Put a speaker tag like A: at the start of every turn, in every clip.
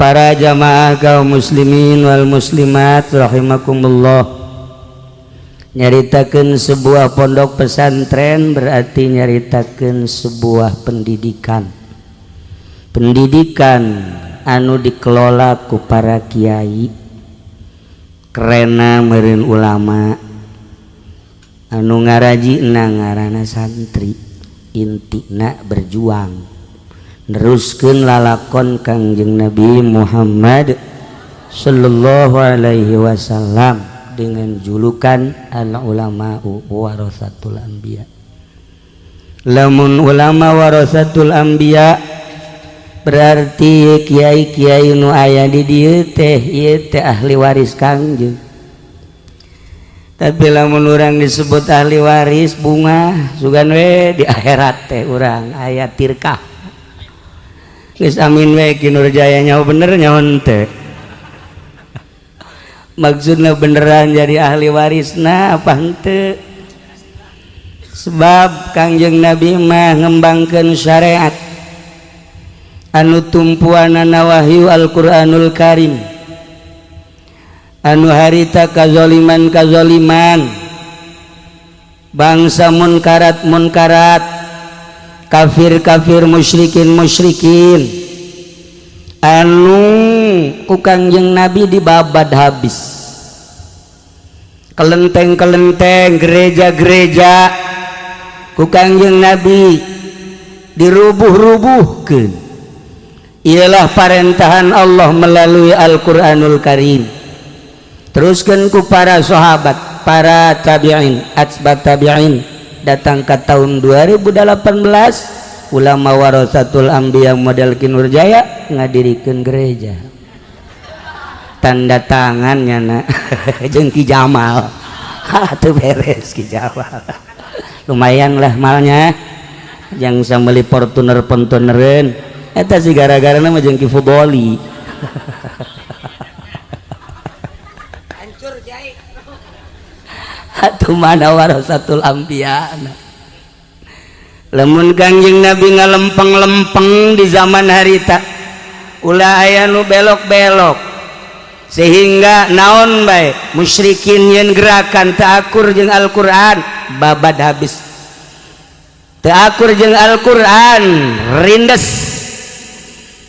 A: Para jamaah kaum muslimin wal muslimat rahimakumullah, nyaritakeun sebuah pondok pesantren berarti nyaritakeun sebuah pendidikan, pendidikan anu dikelola ku para kiai kerena meureun ulama anu ngarajina ngaranna santri. Intina berjuang neruskeun lalakon Kangjeng Nabi Muhammad sallallahu alaihi wasallam dengan julukan al ulama warasatul anbiya. Lamun ulama warasatul anbiya, berarti kiai-kiai nu aya di dieu teh, ieu teh ahli waris Kangjeng. Tapi lamun urang disebut ahli waris, bunga sugan we di akhirat teh urang aya tirkah. Geus amin we. Ki Nurjaya nyaho bener nyaho teh, maksudna beneran jadi ahli warisna apa henteu? Sebab Kangjeng Nabi mah ngembangkeun syariat anu tumpuanana wahyu Al-Qur'anul Karim, anu harita kazoliman kazoliman, bangsa munkarat munkarat, kafir kafir, musyrikin musyrikin, anu ku Kangjeng Nabi dibabad habis kelenteng-kelenteng, gereja-gereja ku Kangjeng Nabi dirubuh-rubuhkeun. Ialah parentahan Allah melalui Al-Qur'anul Karim, teruskan ku para sahabat, para tabi'in, atsbat tabi'in, datang ke tahun 2018, ulama warasatul anbiya model Ki Nurjaya ngadirikeun gereja, tanda tangannya na jeung Ki Jamal. Ha, tuh beres Ki Jamal, lumayan lah malnya yang sameli Fortuner Fortunereun. Eta sih gara-gara nama jeung Ki Fudoli.
B: Hancur, Kiai.
A: Atuh mana warasatul anbiya? Lamun Kangjeng Nabi ngalempeng-lempeng di zaman harita, ulah aya nu belok-belok, sehingga naon bae musyrikin yen gerakan teu akur jeung Al-Qur'an, babad habis. Teu akur jeung Al-Qur'an, rindes,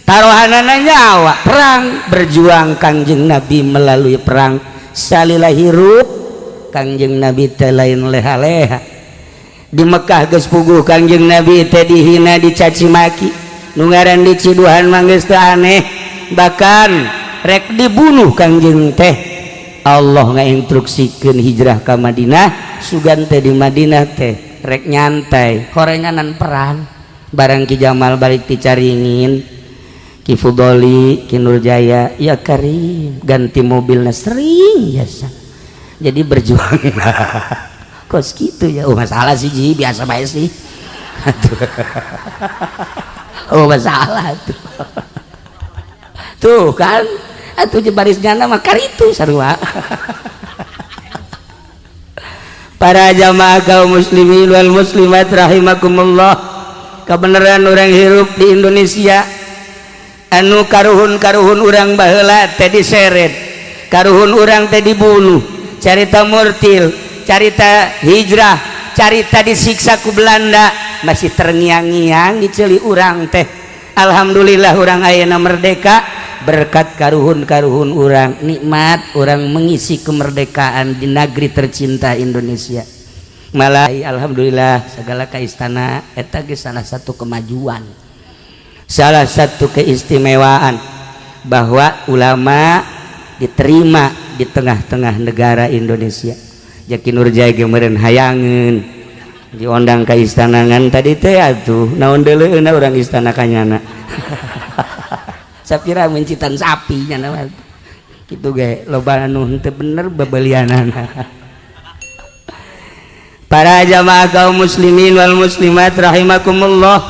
A: taruhanana nyawa. Perang, berjuang Kangjeng Nabi melalui perang. Salila hirup Kangjeng Nabi teh lain leha-leha. Di Mekah geus puguh Kangjeng Nabi teh dihina, dicaci maki. Nu ngaran diciduhan mah geus teu aneh, bahkan rek dibunuh Kangjeng teh. Allah ngainstruksikeun hijrah ka Madinah. Sugan teh di Madinah teh rek nyantai, horenganan perang. Barang Ki Jamal balik ti Caringin, Ki Fudoli, Ki Nurjaya, ya Karim, ganti mobilnya sering biasa. Jadi berjuang kos gitu ya. Oh, masalah sih Ji, biasa bae sih. Oh, masalah tuh, tuh kan atuh baris nyana mah itu sarua. Para jamaah kaum muslimin wal muslimat rahimakumullah, kebenaran orang hirup di Indonesia anu karuhun-karuhun urang baheula teh diseret, karuhun urang teh dibunuh, carita murtil, carita hijrah, carita disiksa ku Belanda masih terngiang-ngiang di ceuli urang teh. Alhamdulillah urang ayeuna merdeka berkat karuhun-karuhun urang. Nikmat urang mengisi kemerdekaan di negeri tercinta Indonesia. Malah alhamdulillah segala ka istana eta ge salah satu kemajuan, salah satu keistimewaan bahwa ulama diterima di tengah-tengah negara Indonesia. Jaki Nurjaya ge meureun hayangeun diondang ka istana, ngan tadi teh atuh naon deuleueuna urang istana kanyana, sapira mencitan sapi nyana mah kitu ge loba anu henteu bener babelianana. Para jamaah kaum muslimin wal muslimat rahimakumullah,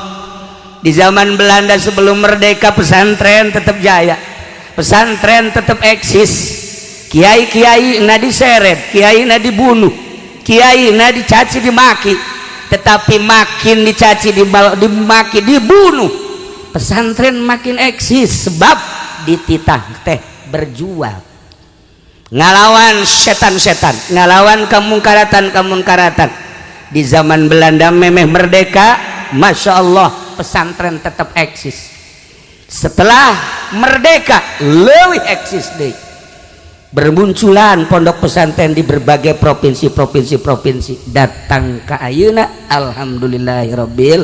A: di zaman Belanda sebelum merdeka pesantren tetap jaya, pesantren tetap eksis. Kiai-kiai na diseret, kiai na dibunuh, kiai na dicaci dimaki. Tetapi makin dicaci, dimaki, dibunuh, pesantren makin eksis, sebab Dititah teh berjuang ngalawan setan-setan, ngalawan kemungkaratan-kemungkaratan. Di zaman Belanda memeh merdeka, Masya Allah, pesantren tetap eksis. Setelah merdeka lebih eksis deh, bermunculan pondok pesantren di berbagai provinsi provinsi provinsi, datang ke ayeuna. Alhamdulillahirabbil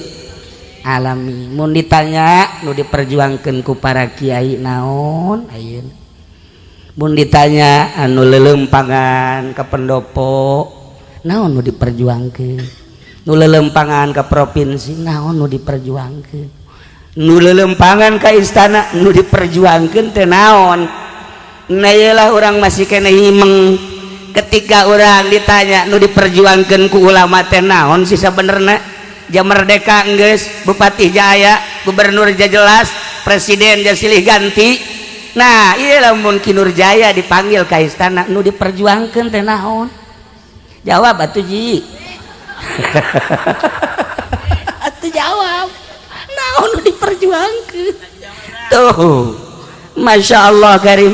A: alamin. Mun ditanya nu diperjuangkeun ku para kiai naon ayeuna, mun ditanya anu lelempangan ke pendopo naon nu diperjuangkeun, nu lelempangan ke provinsi naon nu diperjuangkeun, nu lelempangan ke istana nu diperjuangkeun teh naon? Nah, iyalah, orang masih kena himeng ketika orang ditanya nu diperjuangkeun ku ulama teh naon sih sebenarnya. Jam merdeka geus, bupati jaya, gubernur jelas, presiden ja silih ganti. Nah iya, lamun Ki Nurjaya dipanggil ke istana, nu diperjuangkeun teh naon? Jawab atuh, Ji, atuh jawab, naon nu diperjuangkeun tuh? Masya Allah Karim,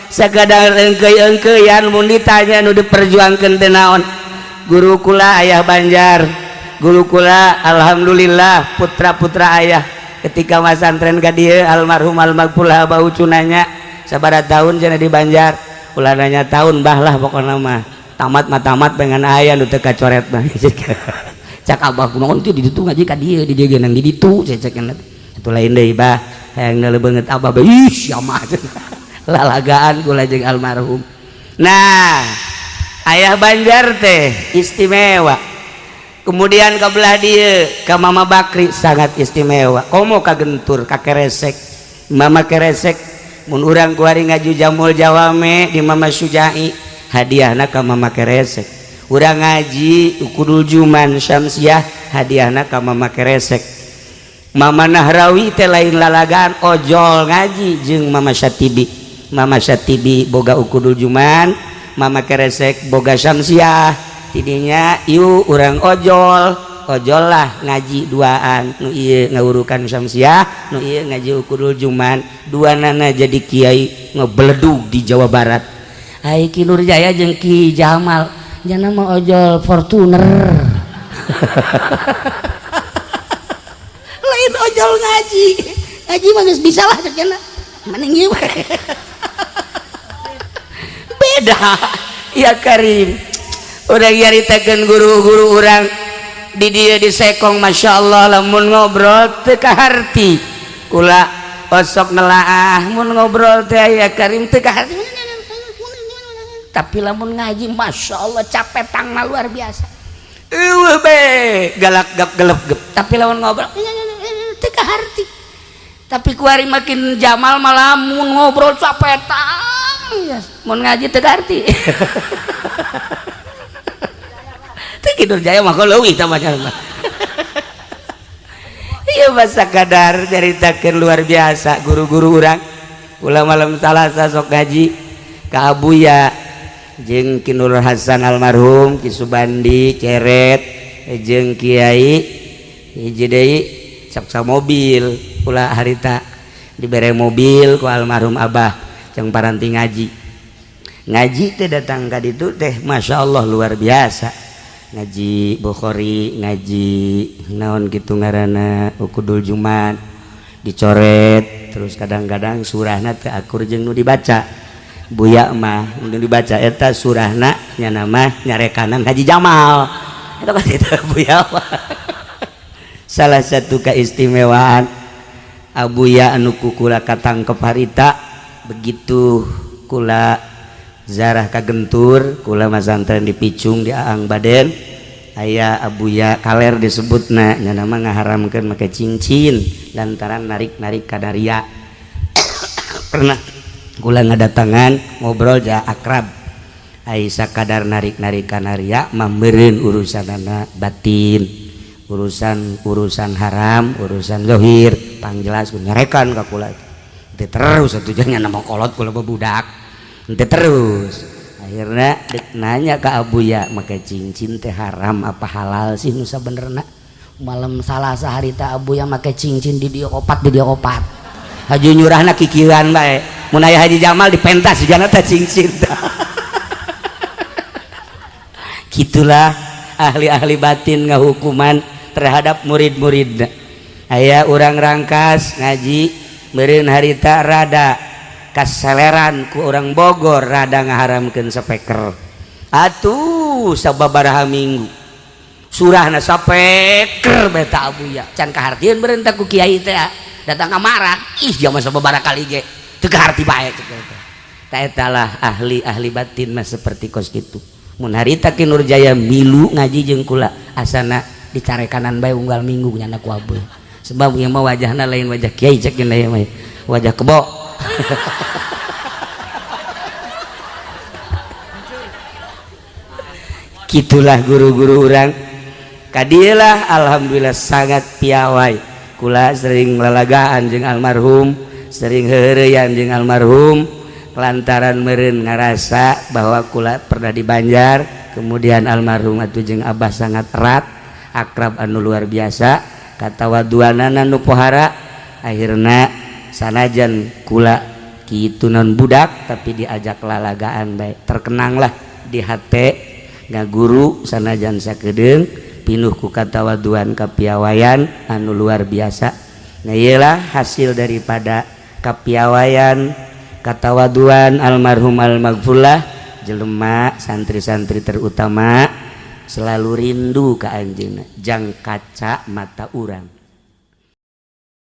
A: sakadar engkei-engkeian mun ditanya nu diperjuangkeun teh naon. Guru kula, Ayah Banjar, guru kula, alhamdulillah putra-putra ayah ketika masantren ka dieu, almarhum almaghfurlah Abah Ucu, nanya sabaraha tahun cenah di Banjar. Ulah nanya tahun, Bah, lah. Pokokna mah tamat mah tamat, pengen aya nu teu kacoret mah. Cak Abah, kunaon teh di ditu ngaji ka dieu, di dieu nang di ditu? Cek itu lain deui, Bah, hayang banget Abah. Ih, sia mah lalagaan kula jeung almarhum. Nah, Ayah Banjar teh istimewa. Kemudian ke belah dia ke Mama Bakri sangat istimewa, komo ka Gentur, ka Keresek. Mama Keresek, mun urang kuari ngaju Jamul Jawame di Mama Sujai, hadiahna ka Mama Keresek. Urang ngaji Ukudul Juman Syamsiah, hadiahna ka Mama Keresek. Mama Nahrawi teh lain lalagaan, ojol ngaji jeung Mama Syatibi. Mama Syatibi boga Ukudul Juman, Mama Keresek boga Syamsiah. Tidinya yuk urang ojol ojol lah ngaji duaan, nu ieu ngawurukan Syamsiah, nu ieu ngaji Ukudul Juman. Dua nana jadi kiai ngebeledug di Jawa Barat. Ai Ki Nurjaya jeung Ki Jamal jana mah ojol Fortuner, lain ojol ngaji. Ngaji mah geus bisa lah, cek cenah mending ieu beda. Ya Karim, udah nyaritakeun guru-guru urang di dia di Sekong, Masya Allah, lamun ngobrol teu kaharti. Kula osok nelaah, mun ngobrol teh, ya Karim, teu kaharti, tapi lamun ngaji, Masya Allah, capek tangna luar biasa. Eueuh be galak gap gelep gep, tapi lamun ngobrol teu kaharti. Tapi kuari makin Jamal malah mun ngobrol capetang, mun ngaji teu kaharti. Teu Ki Nurjaya mah leuwih tah macam. Iya, masa kadar nyaritakeun luar biasa guru-guru urang. Kula malam Salasa sok ngaji ka Abuya jeung Ki Nur Hasan almarhum, Ki Subandi Ceret, jeung Kiai hiji deui. Sok sa mobil kula harita, dibere mobil ku almarhum Abah jeung paranti ngaji. Ngaji teh datang ka ditu teh, Masya Allah, luar biasa. Ngaji Bukhari, ngaji naon gitu ngaranna, Ukudul Jumat dicoret. Terus kadang-kadang surahna teu akur jeung nu dibaca Buya mah. Nu dibaca eta surahna, nya nama nyarekanan Haji Jamal eta kan. Itu Buya mah salah satu keistimewaan Abuya anu ku kula katangkep harita. Begitu kula zarah ka Gentur, kula masantren di Picung, di Aang Baden, aya Abuya Kaler disebutna, nya nama ngaharamkeun make cincin lantaran narik-narik kadaria. Pernah kula ngadatangan, ngobrol ja akrab. Ai sakadar narik-narik kanaria mah meureun urusanana batin, urusan urusan haram, urusan zohir pangjelas nyarekan ka kula teh. Terus atuh jangan nama kolot, kula babudak. Ente terus akhirnya dek nanya ke Abuya, make cincin teh haram apa halal sih nu sabenerna? Malam Salasa harita Abuya make cincin di dia opat, di dia opat. Haji nyurahna kikieuan bae. Mun aya Haji Jamal dipentas jigana teh cincin. Gitulah ahli-ahli batin ngahukuman terhadap murid-murid. Aya urang Rangkas ngaji meureun harita rada kaseleran ku orang Bogor, rada ngaharamkeun speaker. Atuh sababaraha minggu surahna speaker beta abuya can kahartieun beureun ku kiai teh datang marah, ih zaman sababaraha kali ge teu kaharti bae cek teh. Ta eta lah ahli-ahli batin mah seperti kos kitu. Mun harita Ki Nurjaya milu ngaji jeung kula asana dicarekanan bae unggal minggu nyana ku abuya. Sebab ieu mah wajahna lain wajah kiai cek ieu mah wajah kebo. Gitulah guru-guru urang. Kadilah alhamdulillah sangat piawai. Kula sering lalagaan jeung almarhum, sering heureuyan jeung almarhum lantaran meureun ngarasa bahwa kula pernah di Banjar, kemudian almarhum atuh jeung abah sangat erat, akrab anu luar biasa, katawaduanana nu pohara, akhirna sanajan kula kitu non budak tapi diajak lalagaan bae, terkenanglah di hate ngaguru sanajan sakedeung pinuh ku katawaduan kapiawaian anu luar biasa. Nah iyalah hasil daripada kapiawaian katawaduan almarhum almaghfurlah, jelema santri-santri terutama selalu rindu ka anjeunna jang kaca mata urang.